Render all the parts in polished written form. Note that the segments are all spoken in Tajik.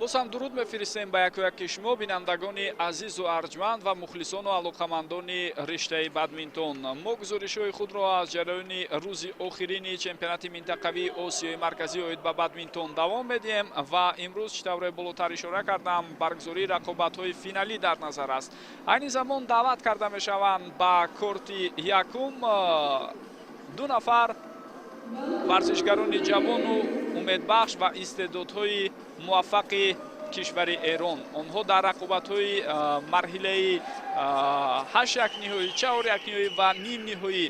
Боз ҳам дуруд мефиристем ба яку яки шумо, бинандагони азизу арҷманд ва мухлисону алоқамандони риштаи бадминтон. Мо гузоришҳои худро аз ҷараёни рӯзи охирини чемпионати минтақавии Осиёи Марказӣ оид ба бадминтон давом медиҳем ва имрӯз, чӣ тавре болотар ишора кардам, баргузории рақобатҳои финалӣ дар назар аст. Айни замон даъват карда мешаванд ба корти якум ду нафар варзишгарони ҷавону умедбахш ва истеъдодҳои муваффақи кишвари Эрон. Онҳо дар рақобатҳои марҳилаи ҳашт якниҳоӣ, чаҳор якниҳоӣ ва нимниҳоӣ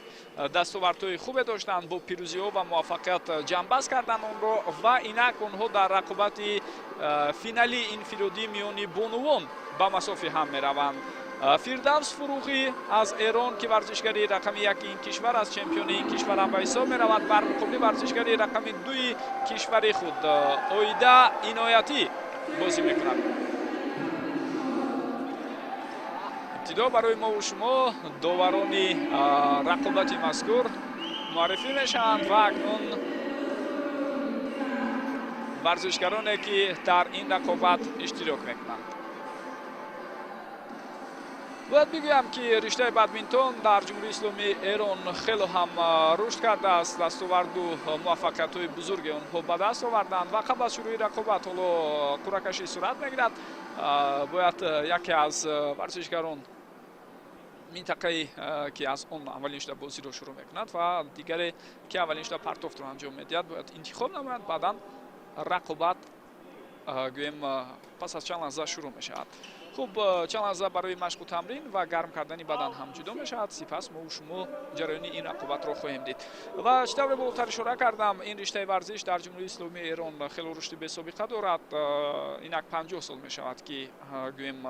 дастовардҳои хубе доштанд, бо пирӯзиҳо ва муваффақият ҷамъбаст карданд онро ва инак онҳо дар рақобати финалии инфиродӣ миёни бонувон ба масофи ҳам мераванд. Фирдавс Фуруғӣ аз Эрон, ки варзишгари рақами яки ин кишвар аст, чемпиони ин кишвар ҳам ба ҳисоб меравад, бар муқобили варзишгари рақами дуи кишвари худ Оида Иноятӣ бозӣ мекунад. Ибтидо барои мову шумо доварони рақобати мазкур муаррифӣ мешаванд ва акнун варзишгароне, ки дар ин рақобат иштирок мекунанд. Бояд бигӯям, ки риштаи бадминтон дар Ҷумҳурии Исломии Эрон хело ҳам рушд кардааст, дастоварду муваффақиятҳои бузурге онҳо ба даст оварданд ва қабл аз шурӯи рақобат ҳоло қуръакашӣ сурат мегирад. Бояд яке аз варзишгарон минтақае, ки аз он аввалин шуда бозиро шурӯъ мекунад, ва дигаре, ки аввалин шуда партофтро анҷом медиҳад, бояд интихоб намояд. Баъдан рақобат, гӯем, пас аз чанд лаҳза шурӯъ мешавад. Хуб, чанд лаҳза барои машқу тамрин ва гарм кардани бадан ҳам ҷудо мешавад. Сипас мо шумо ҷараёни ин рақобатро хоҳем дид. Ва чӣ тавре болотар ишора кардам, ин риштаи варзиш дар Ҷумҳурии Исломии Эрон хело рушди бесобиқа дорад. Инак 50 сол мешавад, ки, гӯем,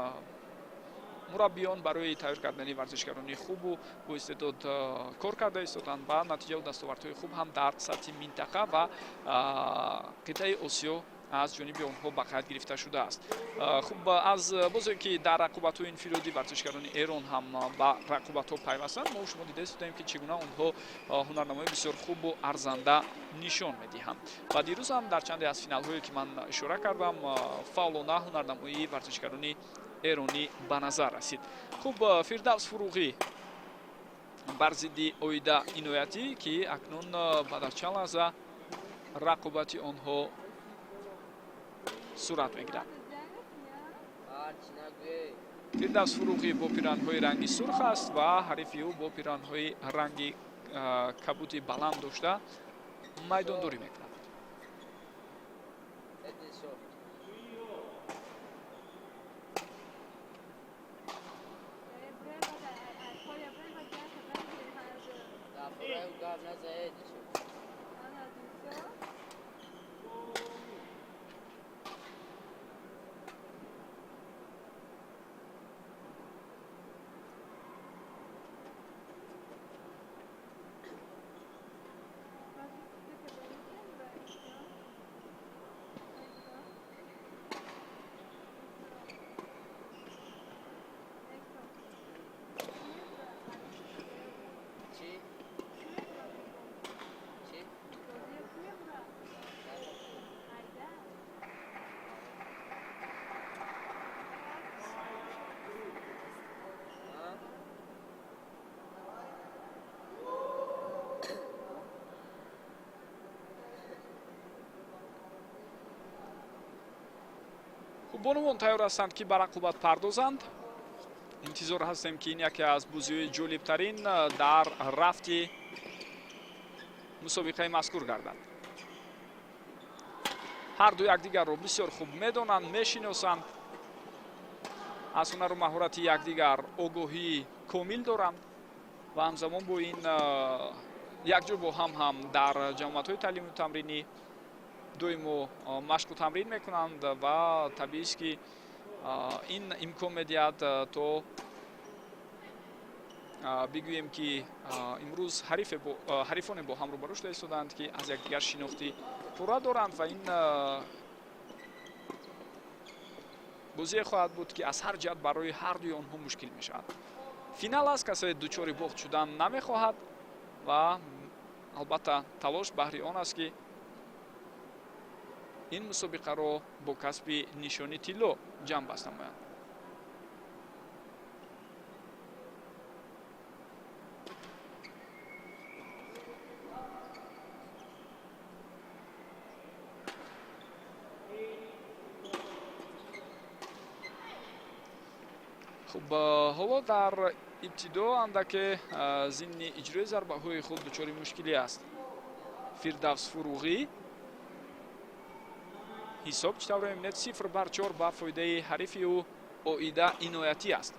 мураббиён барои тайёр кардани варзишгарони хубу боистеъдод кор карда истоданд ва натиҷаву дастовардҳои хуб ҳам дар сатҳи минтақа ва қитъаи Осиё аз ҷониби онҳо ба қайд гирифта шудааст. Хуб, аз бозе ки дар рақобатҳои инфиродӣ варзишгарони Эрон ҳам ба рақобатҳо пайвастанд, мо шумо дида истодаем, ки чӣ гуна онҳо ҳунарнамои бисёр хубу арзанда нишон медиҳанд. Ва дирӯз ҳам дар чанде аз финалҳое, ки ман ишора кардам, фаъолона ҳунарнамоии варзишгарони эронӣ ба назар расид. Хуб, Фирдавс Фуруғӣ бар зидди Оида Иноятӣ, ки акнун баъд аз чанд лаҳза рақобати онҳо сурат мегирад. Фирдавс Фуруғӣ бо пиранҳои ранги сурх аст ва ҳарифи ӯ бо пиранҳои ранги кабуди баланд дошта майдондорӣ мекунад. Бонувон тайёр ҳастанд, ки ба рақобат пардозанд. Интизор ҳастем, ки ин яке аз бозиҳои ҷолибтарин дар рафти мусобиқаи мазкур гардад. Ҳарду якдигарро бисёр хуб медонанд, мешиносанд, аз ҳунару маҳорати якдигар огоҳии комил доранд ва ҳамзамон бо ин якҷо бо ҳам дар ҷамоатҳои таълиму тамринӣ доимо машқу тамрин мекунанд ва табиист, ки ин имкон медиҳад, то бигӯем, ки имрӯз ҳарифоне бо ҳам рӯбарӯ шуда истодаанд, ки аз якдигар шинохти пурра доранд ва ин бозие хоҳад буд, ки аз ҳар ҷиҳат барои ҳардуи онҳо мушкил мешавад. Финал аст, касе дучори бохт шудан намехоҳад ва албатта талош баҳри он аст, ки Ин мусобиқаро бо касби нишони тилло ҷамъбаст намоянд. Хуб, ҳоло дар ибтидо андаке зимни иҷрои зарбаҳои худ дучори мушкилӣ аст Фирдавс Фуруғӣ. Ҳисоб чӣ тавр мебинед, 0-4 ба фоидаи ҳарифи ӯ Оида Иноятӣ аст.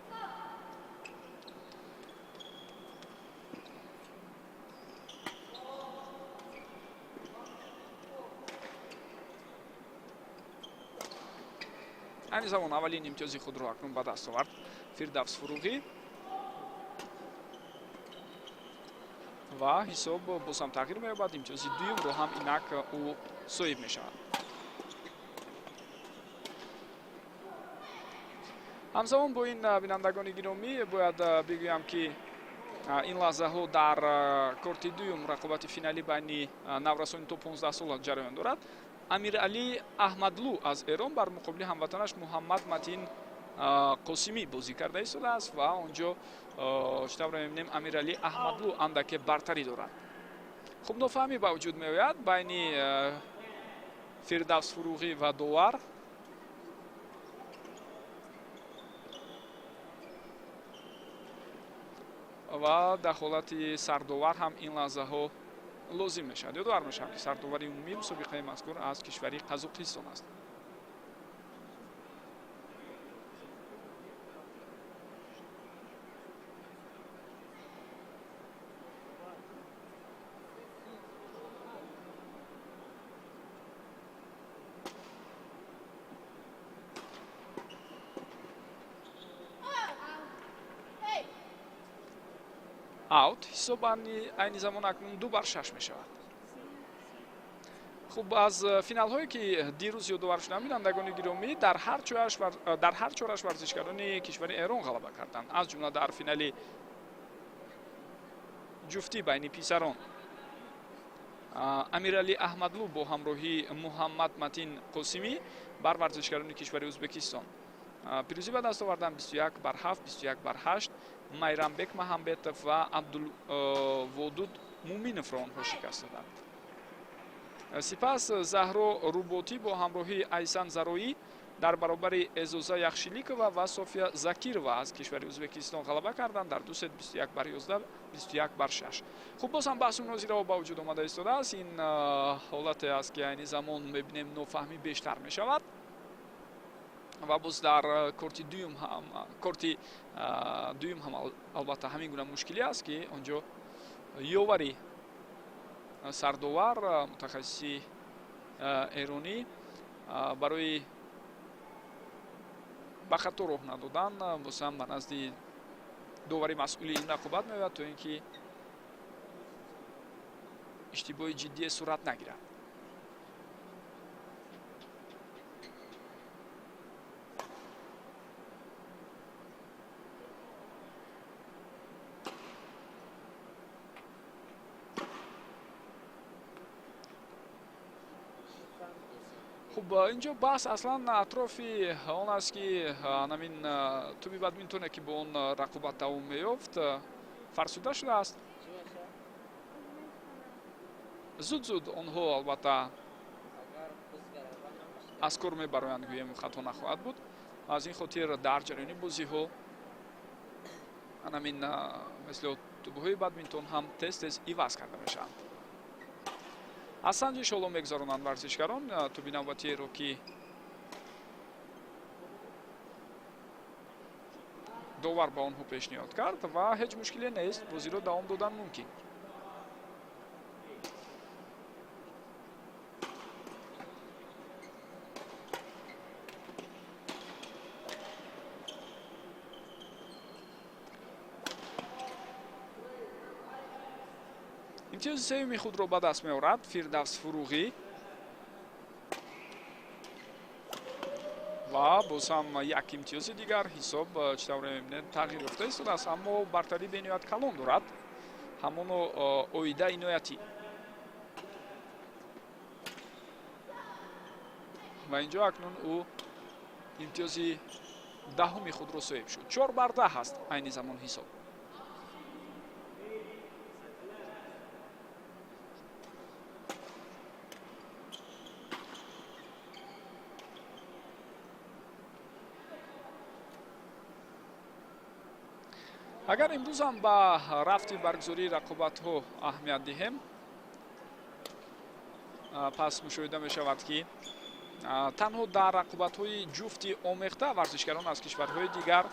Айни замон аввалин имтиёзи худро акнун ба даст овард Фирдавс Фуруғӣ ва ҳисоб боз ҳам тағйир меёбад. Имтиёзи дуюмро ҳам инак ӯ соҳиб мешавад. Ҳамзамон бо ин, бинандагони гиромӣ, бояд бигӯям, ки ин лаҳзаҳо дар корти дуюм рақобати финалӣ байни наврасони то 15 сола ҷараён дорад. Амиралӣ Аҳмадлу аз Эрон бар муқобили ҳамватанаш Муҳаммад Матин Қосимӣ бозӣ карда истодааст ва он ҷо чӣ тавр мебинем, Амиралӣ Аҳмадлу андаке бартарӣ дорад. Хуб, нофаҳмӣ ба вуҷуд меояд байни Фирдавс Фуруғӣ ва довар. Ва дахолати сардовар ҳам ин лаҳзаҳо лозим мешавад. Ёдовар мешавам, ки сардовари умумии мусобиқаи мазкур аз кишвари Қазоқистон аст. Аут. Ҳисоб айни замон акнун 2-6 мешавад. Хуб, аз финалҳое, ки дирӯз ёдовар шудам, бинандагони гиромӣ, дар ҳар чораш варзишгарони кишвари Эрон ғалаба карданд. Аз ҷумла дар финали ҷуфтӣ байни писарон Амиралӣ Аҳмадлу бо ҳамроҳии Муҳаммад Матин Қосимӣ бар варзишгарони кишвари Ӯзбекистон пирӯзӣ ба даст оварданд, 21-7, 21-8. Майрамбек Маҳамбетов ва Абдулводуд Муминовро онҳо шикаст доданд. Сипас Заҳро Руботӣ бо ҳамроҳии Айсан Зароӣ дар баробари Эзоза Яхшиликова ва София Закирова аз кишвари Ӯзбекистон ғалаба карданд дар ду сет, 21-11, 21-6. Хуб, боз ҳам баҳсу мунозираҳо ба вуҷуд омада истодааст. Ин ҳолате аст, ки айни замон мебинем, нофаҳмӣ бештар мешавад ва боз дар корти дуюм ҳам албатта ҳамин гуна мушкилӣ аст, ки он ҷо ёвари сардовар, мутахассиси эронӣ, барои ба хато роҳ надодан боз ҳам ба назди довари масъули ин рақобат меояд, то ин ки иштибоҳи ҷиддие сурат нагирад. Хуб, инҷо баҳс аслан атрофи он аст, ки анамин тӯби бадминтоне, ки бо он рақобат давом меёфт, фарсуда шудааст. Зуд зуд онҳо албатта аз кор мебароянд, гӯем хато нахоҳад буд. Аз ин хотир дар ҷараёни бозиҳо анамин мисли тӯбҳои бадминтон ҳам тез тез иваз карда мешаванд. Аз санҷиш ҳоло мегузаронанд варзишгарон тӯби навбатиеро, ки довар ба онҳо пешниҳод кард, ва ҳеҷ мушкиле нест, бозиро давом додан мумкин. Имтиёзи сеюми худро ба даст меорад Фирдавс Фуруғӣ ва боз ҳам як имтиёзи дигар. Ҳисоб чӣ тавре мебинед, тағйир ёфта истодааст, аммо бартарӣ бениҳоят калон дорад ҳамоно Оида Иноятӣ. Ва инҷо акнун ӯ имтиёзи даҳуми худро соҳиб шуд. 4-10 аст айни замон ҳисоб. Агар имрӯз ҳам ба рафти баргузории рақобатҳо аҳамият диҳем, пас мушоҳида мешавад, ки танҳо дар рақобатҳои ҷуфти омехта варзишгарон аз кишварҳои дигар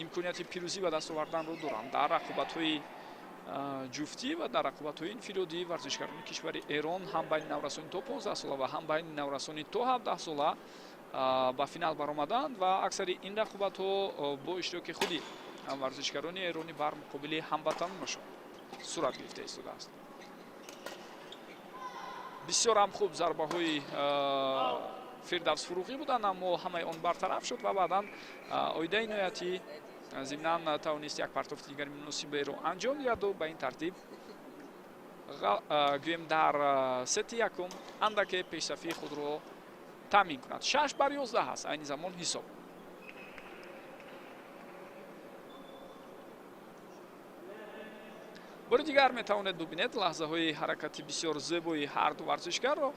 имконияти пирӯзӣ ба даст оварданро доранд. Дар рақобатҳои ҷуфтӣ ва дар рақобатҳои инфиродӣ варзишгарони кишвари Эрон ҳам байни наврасони то 15 сола ва ҳам байни наврасони то 17 сола ба финал баромаданд ва аксари ин рақобатҳо бо иштироки худи варзишгарони эронӣ бар муқобили ҳамватанонашон сурат гирифта истодааст. Бисёр ҳам хуб зарбаҳои Фирдавс Фуруғӣ буданд, аммо ҳамаи он бартараф шуд ва баъдан Оида Иноятӣ зимнан тавонист як партофти дигари муносиберо анҷом диҳаду ба ин тартиб гӯем дар сети якум андаке пешсафии худро таъмин кунад. 6-11 аст айни замон ҳисоб. Бори дигар метавонед бубинед лаҳзаҳои ҳаракати бисёр зебои ҳар ду варзишгарро.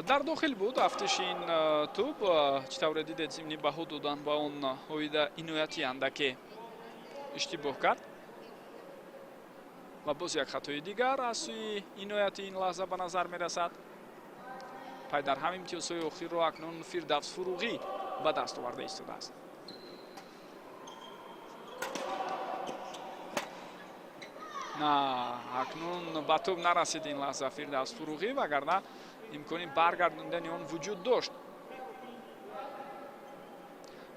Дар дохил буд афтиши ин тӯб, чӣ тавре дидед, зимни баҳо додан ба он Оида Иноятӣ андаке иштибоҳ кард ва боз як хатои дигар аз сӯи Иноятӣ ин лаҳза ба назар мерасад. Пай дар ҳам имтиёзҳои охирро акнун Фирдавс Фуруғӣ ба даст оварда истодааст. На, акнун ба тӯб нарасид ин лаҳза Фирдавс Фуруғӣ, вагарна имкони баргардондани он вуҷуд дошт.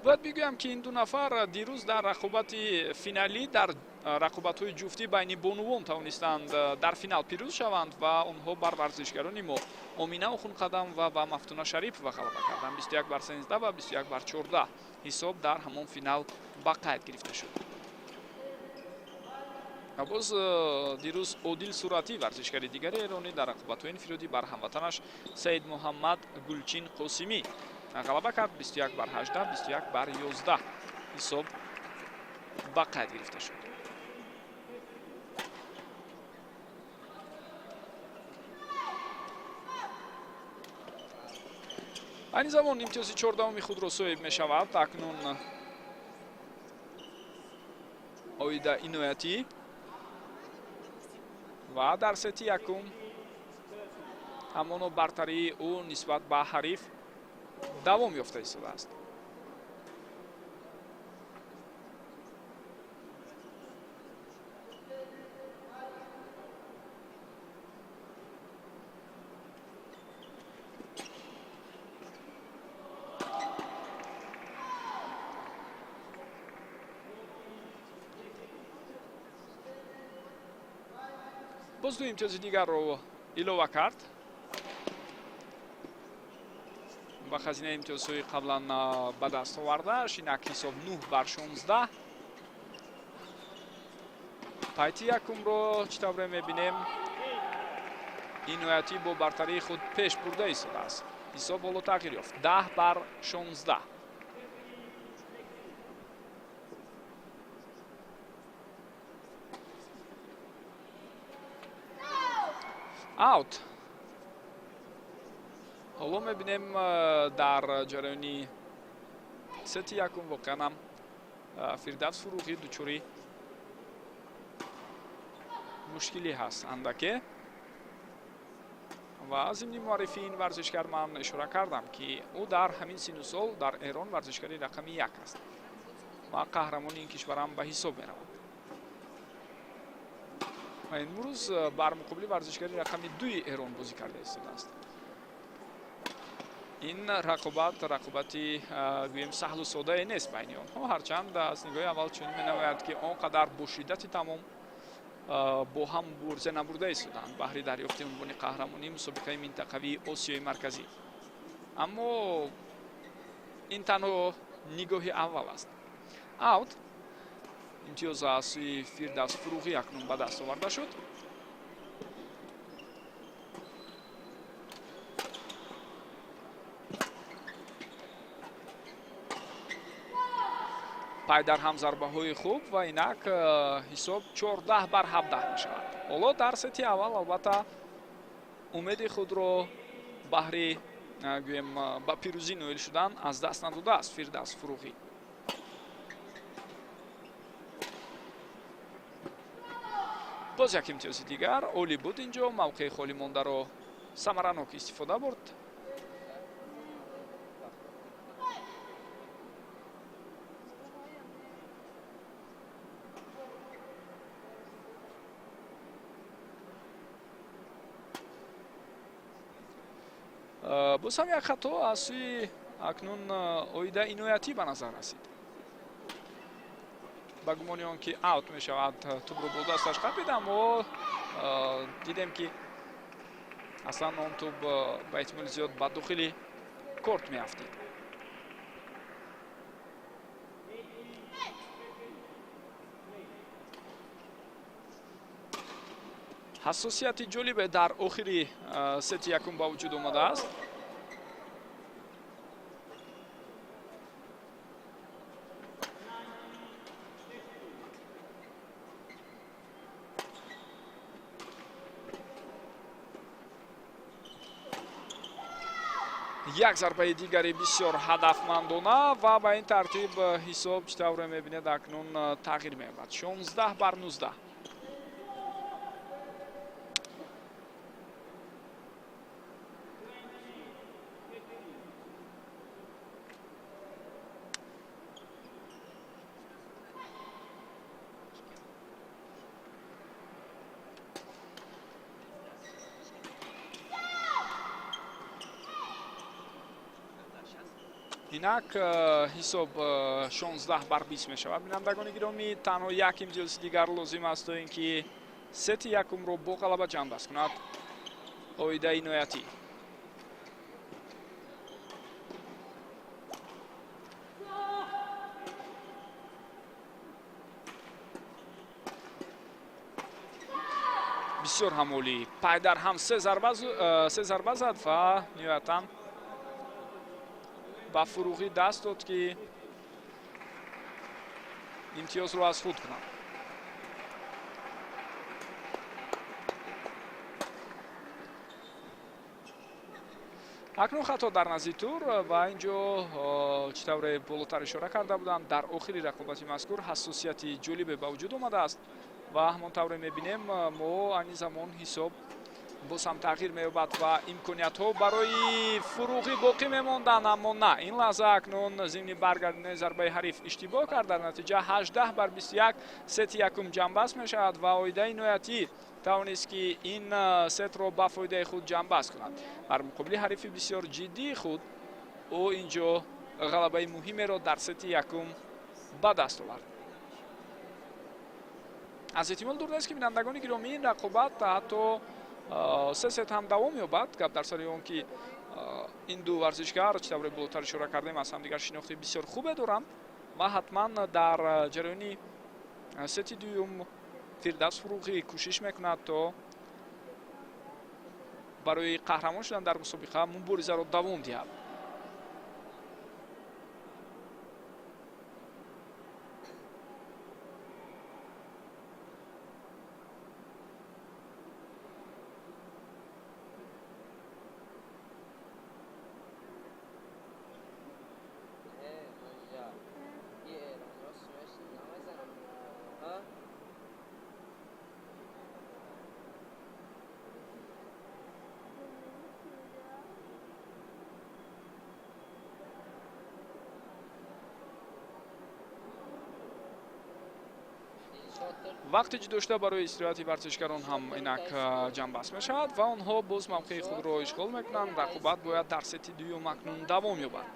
Бояд бигӯям, ки ин ду нафар дирӯз дар рақобати финалӣ дар рақобатҳои ҷуфтӣ байни бонувон тавонистанд дар финал пирӯз шаванд ва онҳо бар варзишгарони мо Омина Охунқадам ва Мафтуна Шарипова ғалаба карданд. 21-13 ва 21-14 ҳисоб дар ҳамон финал ба қайд гирифта шуд. Ва боз дирӯз Одил Суратӣ, варзишгари дигари эронӣ, дар рақобатҳои инфиродӣ бар ҳамватанаш Саид Муҳаммад Гулчин Қосимӣ ғалаба кард. 21-18, 21-11 ҳисоб ба қайд гирифта шуд. Айни замон имтиёзи чордаҳуми худро соҳиб мешавад акнун Оида Иноятӣ ва дар сети якум ҳамоно бартарии ӯ нисбат ба ҳариф давом ёфта истодааст. Боз ду имтиёзи дигарро илова кард ба хазинаи имтиёзҳои қаблан ба даст овардааш. Инак ҳисоб 9-16. Пайти якумро чӣ тавре мебинем, Иноятӣ бо бартарии худ пеш бурда истодааст. Ҳисоб ҳоло тағйир ёфт, 10-16. Аут. Ҳоло мебинем дар ҷараёни сети якум воқеан ҳам Фирдавс Фуруғӣ дучори Мушкилӣ ҳаст андаке. Ва зимни муаррифии ин варзишгар ман ишора кардам, ки ӯ дар ҳамин синну сол дар Эрон варзишгари рақами як аст ва қаҳрамони ин кишварам ба ҳисоб меравад. Ва имрӯз бар муқобили варзишгари рақами дуи Эрон бозӣ карда истодааст. Ин рақобат рақобати, гӯем, саҳлу содае нест байни онҳо, ҳарчанд аз нигоҳи аввал чунин менамояд, ки он қадар бо шиддати тамом бо ҳам мубориза набурда истоданд баҳри дарёфти унвони қаҳрамонии мусобиқаи минтақавии Осиёи Марказӣ. Аммо ин танҳо нигоҳи аввал аст. Аут, имтиёз аз сӯи Фирдавс Фуруғӣ акнун ба даст оварда шуд. Пай дар ҳам зарбаҳои хуб ва инак ҳисоб 14-17 мешавад. Ҳоло дар сети аввал албатта умеди худро баҳри, гӯем, ба пирӯзӣ ноил шудан аз даст надодааст Фирдавс Фуруғӣ. Боз як имтиёзи дигар олӣ буд инҷо, мавқеи холӣ мондаро самаранок истифода бурд. Боз ҳам як хато аз сӯи акнун Оида Иноятӣ ба назар расид. Ба гумони он ки аут мешавад, тӯбро бо дасташ қапид, аммо дидем, ки аслан он тӯб ба эҳтимоли зиёд ба дохили корт меафтид. Ҳассосияти ҷолибе дар охири сети якум ба вуҷуд омадааст. Як зарбаи дигари бисёр ҳадафмандона ва ба ин тартиб ҳисоб, чӣ тавре мебинед, акнун тағйир меёбад, 16-19. Инак ҳисоб 16-20 мешавад. Бинандагони гиромӣ, танҳо як имтиёзи дигар лозим аст, то ин ки сети якумро бо ғалаба ҷамъбаст кунад Оида Иноятӣ. Бисёр ҳам олӣ, пай дар ҳам се зарба зад ва ниҳоятан ба Фуруғӣ даст дод, ки имтиёзро аз худ кунад. Акнун хато дар назди тур ва инҷо, чӣ тавре болотар ишора карда будам, дар охири рақобати мазкур ҳассосияти ҷолибе ба вуҷуд омадааст ва ҳамон тавре мебинем мо, айни замон ҳисоб боз ҳам тағйир меёбад ва имкониятҳо барои Фуруғӣ боқӣ мемонданд, аммо на ин лаҳза акнун зимни баргардони зарбаи ҳариф иштибоҳ кард. Дар натиҷа 18-21 сети якум ҷамъбаст мешавад ва Оида Иноятӣ тавонист, ки ин сетро ба фоидаи худ ҷамъбаст кунад. Бар муқобили ҳарифи бисёр ҷиддии худ ӯ инҷо ғалабаи муҳимеро дар сети якум ба даст овард. Аз эҳтимол дур нест, ки, бинандагони гиромӣ, ин рақобат ҳатто се сет ҳам давом ёбад. Гап дар сари он ки ин ду варзишгар, чӣ тавре болотар ишора кардем, аз ҳамдигар шинохти бисёр хубе доранд ва ҳатман дар ҷараёни сети дуюм Фирдавс Фуруғӣ кӯшиш мекунад, то барои қаҳрамон шудан дар мусобиқа муборизаро давом диҳад. Вақти ҷудошуда барои истироҳати варзишгарон ҳам инак ҷамъбаст мешавад ва онҳо боз мавқеи худро ишғол мекунанд. Рақобат бояд дар сети дуюм акнун давом ёбад.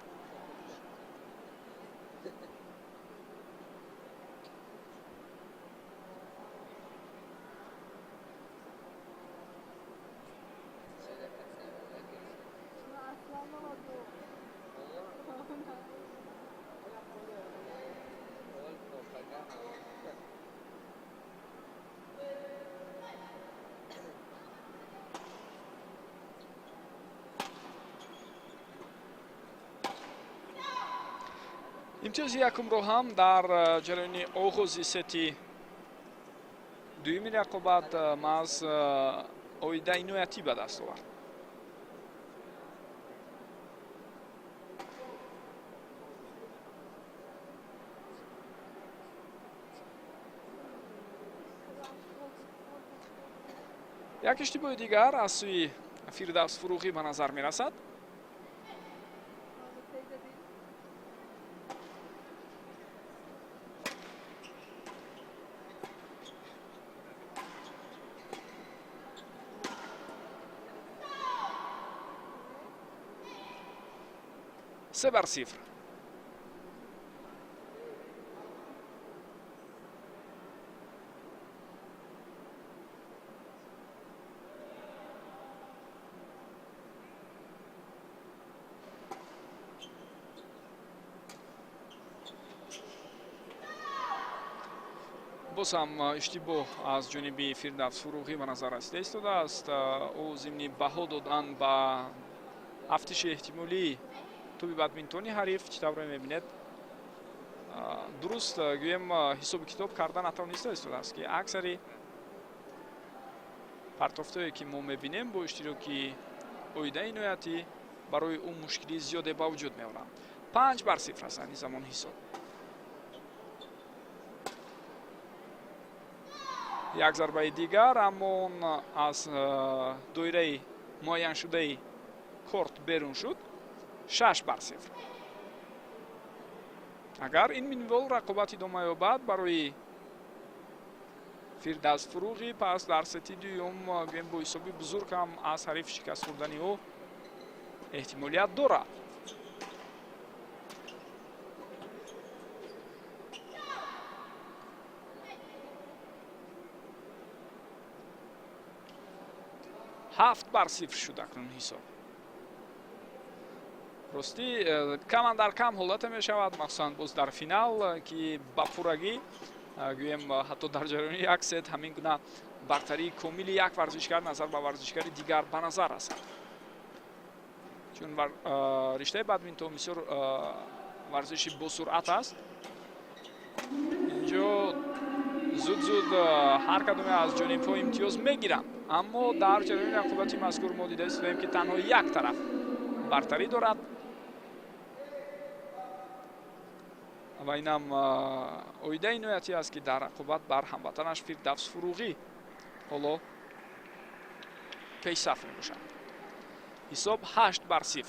Имтиёзи якумро ҳам дар ҷараёни оғози сети дуюми рақобат маҳз Оида Иноятӣ ба даст овард. Як иштибоҳи дигар аз сӯи Фирдавс Фуруғӣ ба назар мерасад. 3-0. Боз ҳам иштибоҳ аз ҷониби Фирдавс Фуруғӣ ба назар расида истодааст. Ӯ зимни баҳо додан ба афтиши эҳтимолии тӯби бадминтони ҳариф, чӣ тавре мебинед, дуруст гӯем ҳисоби китоб карда натавониста истодааст, ки аксари партофтое ки мо мебинем бо иштироки Оида Иноятӣ барои ӯ мушкилии зиёде ба вуҷуд меоранд. 5-0 аст ани замон ҳисоб. Як зарбаи дигар, аммо он аз доираи муайяншудаи корт берун шуд. 6-0. Агар ин минвол рақобат идома ёбад барои Фирдавс Фуруғӣ, пас дар сети дуюм гӯем бо ҳисоби бузург ҳам аз ҳариф шикаст хӯрдани ӯ эҳтимолият дорад. 7-0 шуд акнун ҳисоб. Ростӣ каман дар кам ҳолате мешавад, махсусан боз дар финал, ки ба пуррагӣ гӯем ҳатто дар ҷараёни як сет ҳамин гуна бартарии комили як варзишгар назар ба варзишгари дигар ба назар расад. Чун риштаи бадминтон бисёр варзиши босуръат аст. Инҷо зуд-зуд ҳар кадоме аз ҷонибҳо имтиёз мегиранд, аммо дар ҷараёни рақобати мазкур мо дида истодаем, ки танҳо як тараф бартарӣ дорад ва инам Оида Иноятӣ аст, ки дар рақобат бар ҳамватанаш Фирдавс Фуруғӣ ҳоло пешсаф мебошад. Ҳисоб 8-0.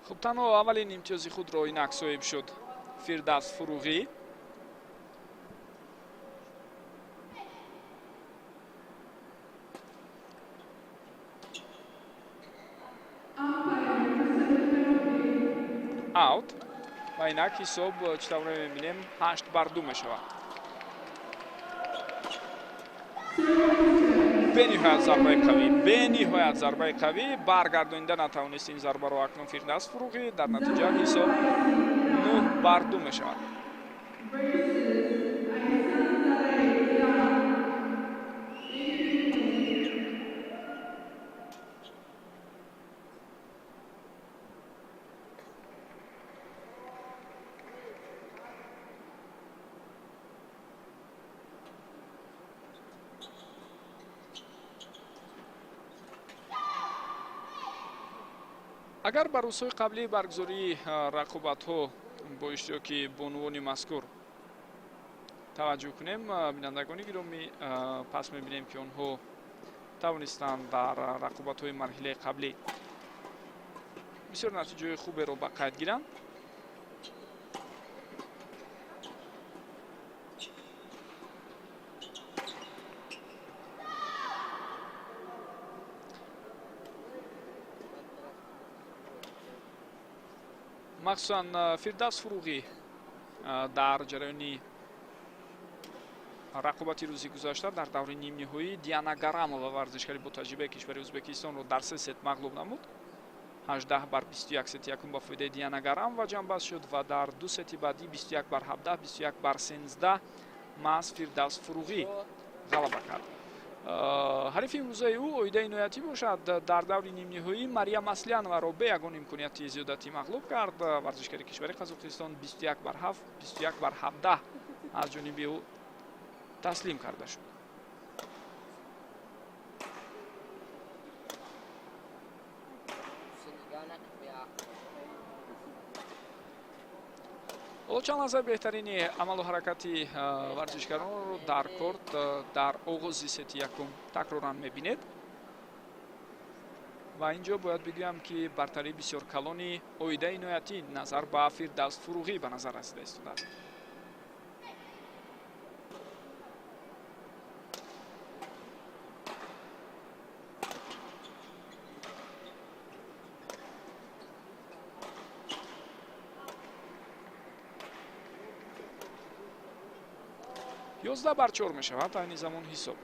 Хуб, танҳо аввалин имтиёзи худро инак соҳиб шуд Фирдавс Фуруғӣ. Аут. Ва инак ҳисоб чӣ тавре мебинем 8-2 мешавад. Бениҳоят зарбаи қавӣ, бениҳоят зарбаи қавӣ, баргардонида натавонист ин зарбаро акнун Фирдавс Фуруғӣ. Дар натиҷа ҳисоб 9-2 мешавад. Агар ба рӯзҳои қаблии баргузории рақобатҳо бо иштироки бонувони мазкур таваҷҷӯҳ кунем, бинандагони гиромӣ, пас мебинем, ки онҳо тавонистанд дар рақобатҳои марҳилаи қаблӣ бисёр натиҷаҳои хуберо ба қайд гиранд. Махсусан Фирдавс Фуруғӣ дар ҷараёни рақобати рӯзи гузашта дар даври нимниҳоӣ Диана Гарамова, варзишгари ботаҷрибаи кишвари Ӯзбекистонро, дар се сет мағлуб намуд. 18 бар 21 сети якум ба фоидаи Диана Гарамова ҷамъбаст шуд ва дар ду сети баъдӣ 21 бар 17, 21 бар 13 маҳз Фирдавс Фуруғӣ ғалаба кард. Ҳарифи имрӯзаи ӯ Оида Иноятӣ бошад, дар даври нимниҳоӣ Мария Маслияноваро бе ягон имконияти зиёдатӣ мағлуб кард. Варзишгари кишвари Қазоқистон 21 бар 7, 21 бар 17 аз ҷониби ӯ таслим карда шуд. Ҳоло чанд лаҳзаи беҳтарини амалу ҳаракати варзишгаронро дар корт дар оғози сети якум такроран мебинед ва ин ҷо бояд бигӯям, ки бартарии бисёр калони Оида Иноятӣ назар ба Фирдавс Фуруғӣ ба назар расида истодааст. 11 бар 4 мешавад айни замон ҳисоб.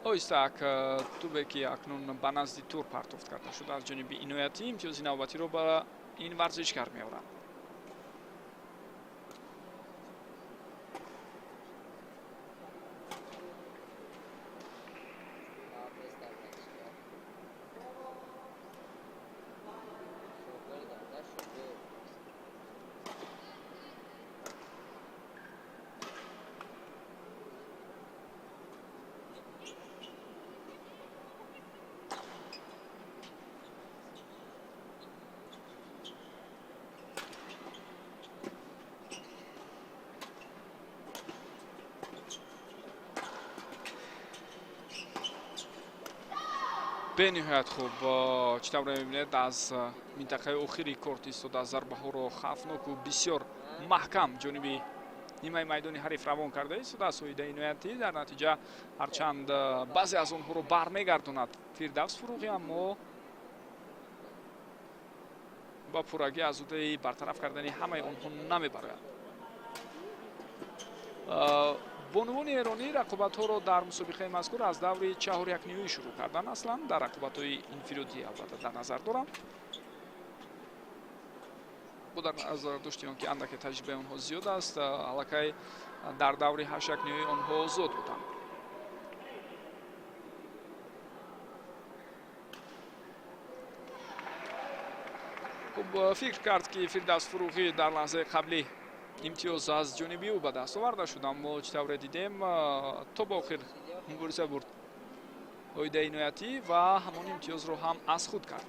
Оҳистаак тӯбе, ки акнун ба назди тур партофт карда шуд аз ҷониби Иноятӣ, имтиёзи навбатиро ба ин варзишгар меорад. Бениҳоят хуб, чӣ тавре мебинед, аз минтақаи охири корт истода зарбаҳоро хавфноку бисёр маҳкам ҷониби нимаи майдони ҳариф равон карда истодааст Оида Иноятӣ. Дар натиҷа, ҳарчанд баъзе аз онҳоро бармегардонад Фирдавс Фуруғӣ, аммо ба пуррагӣ аз уҳдаи бартараф кардани ҳамаи онҳо намебарояд. Бонувони эронӣ рақобатҳоро дар мусобиқаи мазкур аз даври чаҳорякниҳоӣ шурӯъ карданд. Аслан дар рақобатҳои инфиродӣ, албатта, дар назар дорам, бо дар назар дошти он ки андаке таҷрибаи онҳо зиёд аст, аллакай дар даври ҳашякниҳоӣ онҳо озод буданд. Хуб, фикр кард, ки Фирдавс Фуруғӣ дар лаҳзаи қаблӣ имтиёз аз ҷониби ӯ ба даст оварда шуд, аммо чӣ тавре дидем, то ба охир мубориза бурд Оида Иноятӣ ва ҳамон имтиёзро ҳам аз худ кард.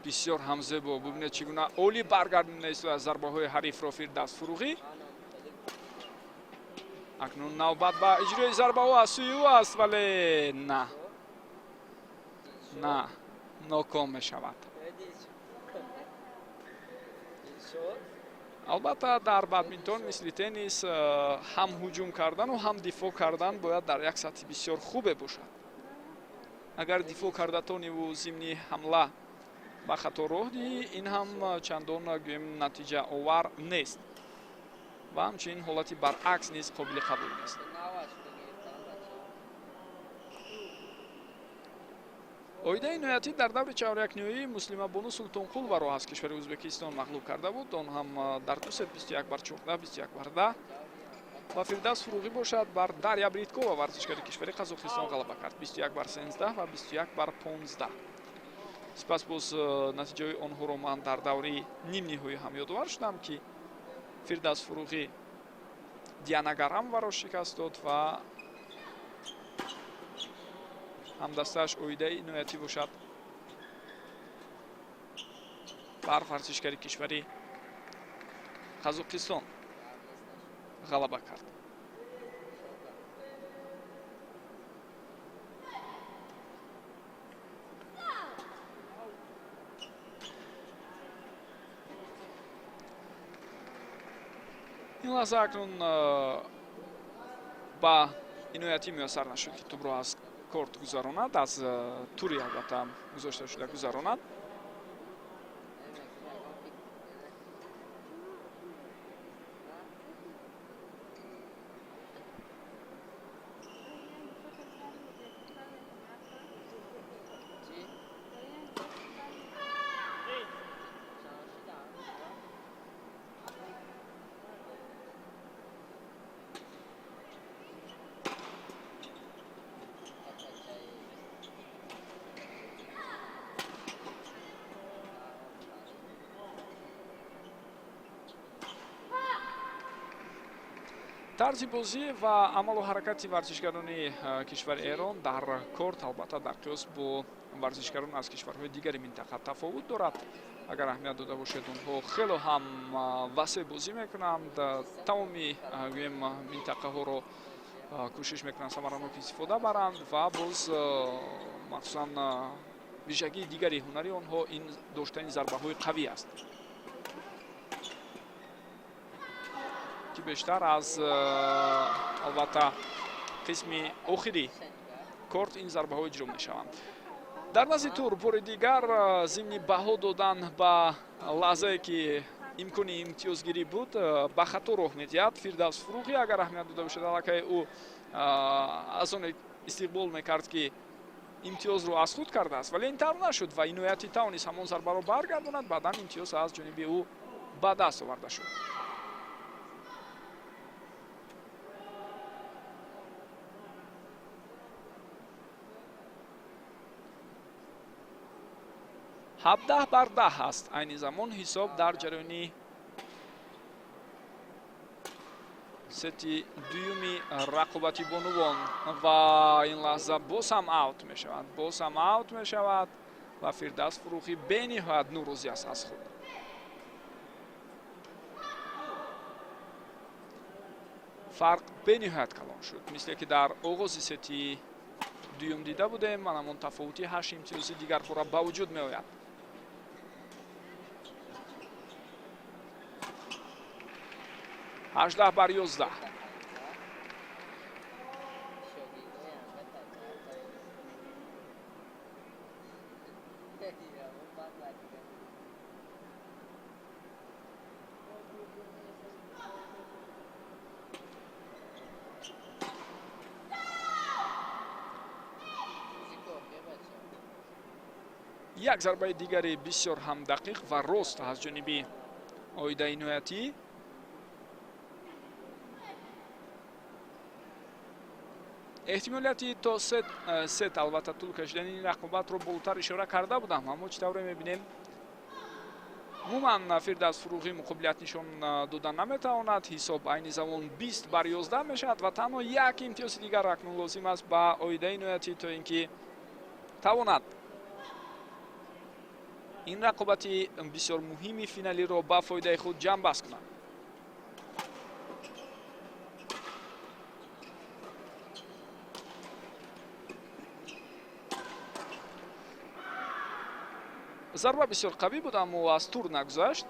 Бисёр ҳам зебо, бубинед, чӣ гуна олӣ баргардонида истода зарбаҳои ҳарифро Фирдавс Фуруғӣ. Акнун навбат ба иҷрои зарбаҳо аз сӯи ӯ аст, вале на, на, ноком мешавад. Албатта, дар бадминтон мисли теннис ҳам ҳуҷум кардану ҳам дифоъ кардан бояд дар як сатҳи бисёр хубе бошад. Агар дифоъ карда тониву зимни ҳамла Ба хато роҳ диҳӣ, ин ҳам чандон, гӯем, натиҷаовар нест ва ҳамчунин ҳолати баръакс низ қобили қабул нест. Оида Иноятӣ дар даври чаҳорякниҳоӣ Муслимабону Султонқуловаро аз кишвари Ӯзбекистон мағлуб карда буд. Он ҳам дар ду сет, 21 бар 14, 21 бар 10. Ва Фирдавс Фуруғӣ бошад, бар Дарья Бриткова, варзишгари кишвари Қазоқистон, ғалаба кард, 21 бар 13 ва 21 бар 15. Сипас боз натиҷаҳои онҳоро ман дар даври нимниҳоӣ ҳам ёдовар шудам, ки Фирдавс Фуруғӣ Диана Гарамоваро шикаст дод ва ҳамдастааш Оидаи Иноятӣ бошад, бар варзишгари кишвари Қазоқистон ғалаба кард. Ин лаҳза акнун ба Иноятӣ муяссар нашуд, ки тӯбро аз корт гузаронад, аз тури албатта гузошта шуда гузаронад. Тарзи бозӣ ва амалу ҳаракати варзишгарони кишвари Эрон дар корт, албатта, дар қиёс бо варзишгарон аз кишварҳои дигари минтақа тафовут дорад. Агар аҳамият дода бошед, онҳо хело ҳам васеъ бозӣ мекунанд, тамоми, гӯем, минтақаҳоро кӯшиш мекунанд самаранок истифода баранд. Ва боз махсусан вижагии дигари ҳунари онҳо ин доштани зарбаҳои қавӣ аст, ки бештар аз, албатта, қисми охири корт ин зарбаҳо иҷро мешаванд. Дар назди тур бори дигар, зимни баҳо додан ба лаҳзае, ки имкони имтиёзгирӣ буд, ба хато роҳ медиҳад Фирдавс Фуруғӣ. Агар аҳамият дода бошад, аллакай ӯ аз он истиқбол мекард, ки имтиёзро аз худ кардааст, вале ин тавр нашуд ва Иноятӣ тавонист ҳамон зарбаро баргардонад. Баъдан имтиёз аз ҷониби ӯ ба даст оварда шуд. 17 бар 10 аст айни замон ҳисоб дар ҷараёни сети дуюми рақобати бонувон. Ва ин лаҳза боз ҳам аут мешавад, боз ҳам аут мешавад ва Фирдавс Фуруғӣ бениҳоят норозӣ аст аз худ. Фарқ бениҳоят калон шуд, мисле ки дар оғози сети дуюм дида будем. Ман ҳамон тафовути ҳашт имтиёзи дигарпора ба вуҷуд меояд. 18 бар 11. Як зарбаи дигари бисёр ҳам дақиқ ва рост аз ҷониби Оида Иноятӣ. Эҳтимолияти то сет, албатта, тӯл кашидани ин рақобатро болотар ишора карда будам, аммо чӣ тавре мебинем, умуман Фирдавс Фуруғӣ муқобилият нишон дода наметавонад. Ҳисоб айни замон 20 бар 11 мешавад ва танҳо як имтиёзи дигар акнун лозим аст ба Оида Иноятӣ, то ин ки тавонад ин рақобати бисёр муҳими финалиро ба фоидаи худ ҷамъбаст кунад. Зарба бисёр қавӣ буд, аммо аз тур нагузашт.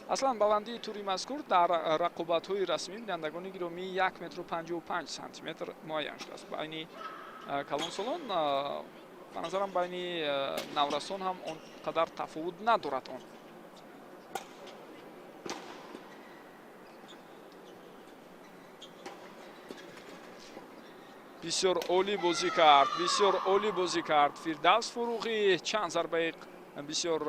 Аслан баландии тури мазкур дар рақобатҳои расмӣ, бинандагони гиромӣ, 1 метру 55 сантиметр муайян шудааст. Байни калонсолон Ба назарам, байни наврасон ҳам он қадар тафовут надорад. Он бисёр олӣ бозӣ кард, бисёр олӣ бозӣ кард Фирдавс Фуруғӣ. Чанд зарбаи бисёр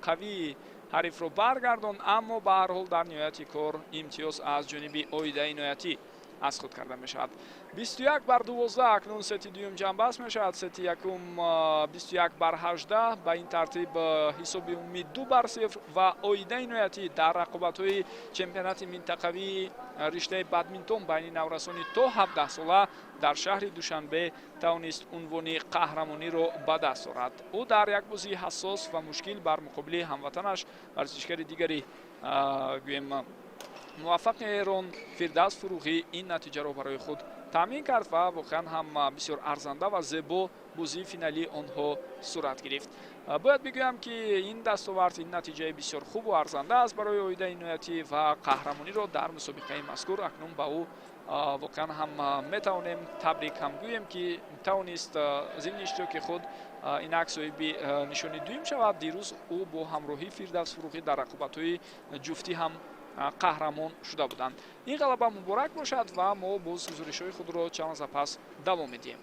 қавии ҳарифро баргардонд, аммо ба ҳар ҳол дар ниҳояти кор имтиёз аз ҷониби Оида Иноятӣ аз худ карда мешавад. 21-12. Акнун сети дуюм ҷамъбаст мешавад. Сети якум 21-18. Ба ин тартиб ҳисоби умумӣ 2-0 ва Оида Иноятӣ дар рақобатҳои чемпионати минтақавии риштаи бадминтон байни наврасони то 17 сола дар шаҳри Душанбе тавонист унвони қаҳрамониро ба даст орад. Ӯ дар як бозии ҳассос ва мушкил бар муқобили ҳамватанаш, варзишгари дигари гӯем муваффақи Эрон, Фирдавс Фуруғӣ, ин натиҷаро барои худ таъмин кард ва воқеан ҳам бисёр арзанда ва зебо бозии финалии онҳо сурат гирифт. Бояд бигӯям, ки ин дастовард, ин натиҷаи бисёр хубу арзанда аст барои Оида Иноятӣ ва қаҳрамониро дар мусобиқаи мазкур акнун ба ӯ воқеан ҳам метавонем табрик ҳам гӯем, ки тавонист зимни иштироки худ инак соҳиби нишони дуюм шавад. Дирӯз ӯ бо ҳамроҳии Фирдавс Фуруғӣ дар рақобатҳои ҷуфтӣ ҳам қаҳрамон шуда буданд. Ин ғалаба муборак бошад ва мо боз гузоришҳои худро чанд лаҳза пас давом медиҳем.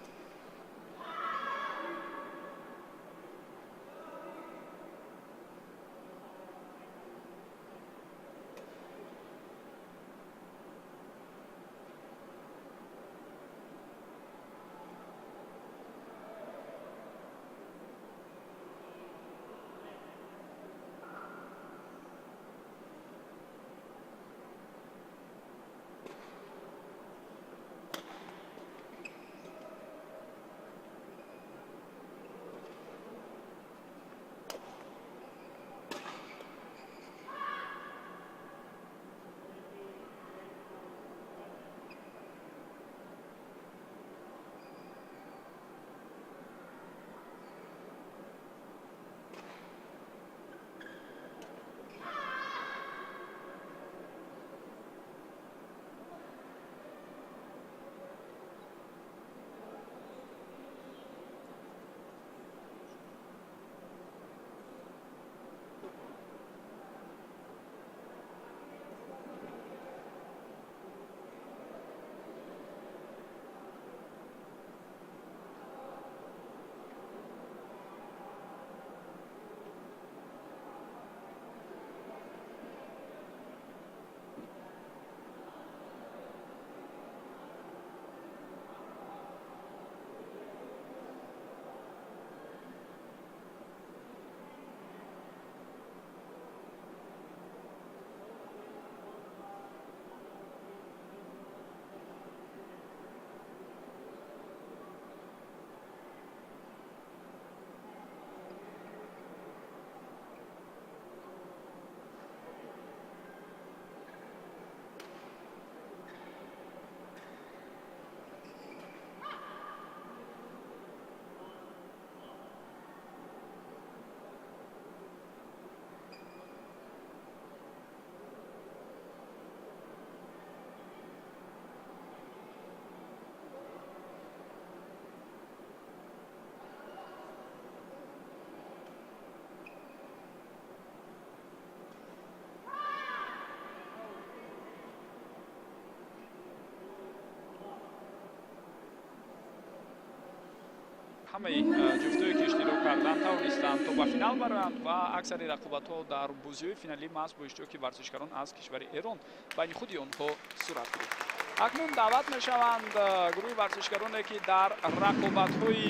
Ҳамаи ҷуфтое, ки иштирок карданд, тавонистанд то ба финал бароянд ва аксари рақобатҳо дар бозиҳои финалӣ маҳз бо иштироки варзишгарон аз кишвари Эрон байни худи онҳо сурат гирифт. Акнун даъват мешаванд гурӯҳи варзишгароне, ки дар рақобатҳои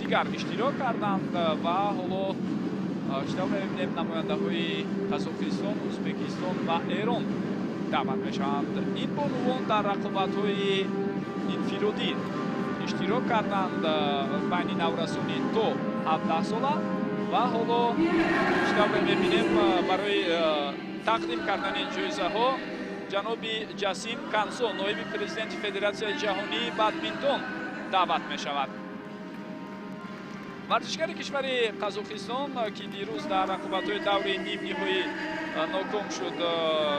дигар иштирок карданд ва ҳоло чӣ тавр мебинем, намояндаҳои Қазоқистон, Ӯзбекистон ва Эрон даъват мешаванд. Ин бонувон дар рақобатҳои инфиродӣ иштирок карданд байни наврасони то 17 сола ва ҳоло чӣ тавре мебинем, барои тақдим кардани ҷоизаҳо ҷаноби Ҷасим Кансо, ноиби президенти Федератсияи ҷаҳонии бадминтон, даъват мешавад. Варзишгари кишвари Қазоқистон, ки дирӯз дар рақобатҳои даври нимниҳоӣ ноком шуд,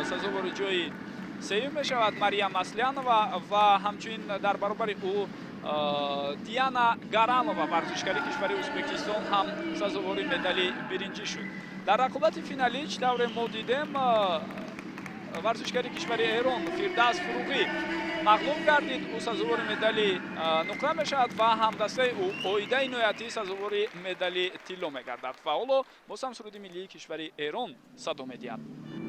сазовори ҷои сеюм мешавад, Мария Маслянова, ва ҳамчунин дар баробари ӯ Диана Гарамова, варзишгари кишвари Ӯзбекистон, ҳам сазовори медали биринҷӣ шуд. Дар рақобати финалӣ, чӣ тавре мо дидем, варзишгари кишвари Эрон Фирдавс Фуруғӣ мағлуб гардид. Ӯ сазовори медали нуқра мешавад ва ҳамдастаи ӯ Оида Иноятӣ сазовори медали тилло мегардад. Ва ҳоло боз ҳам суруди миллии кишвари Эрон садо медиҳад.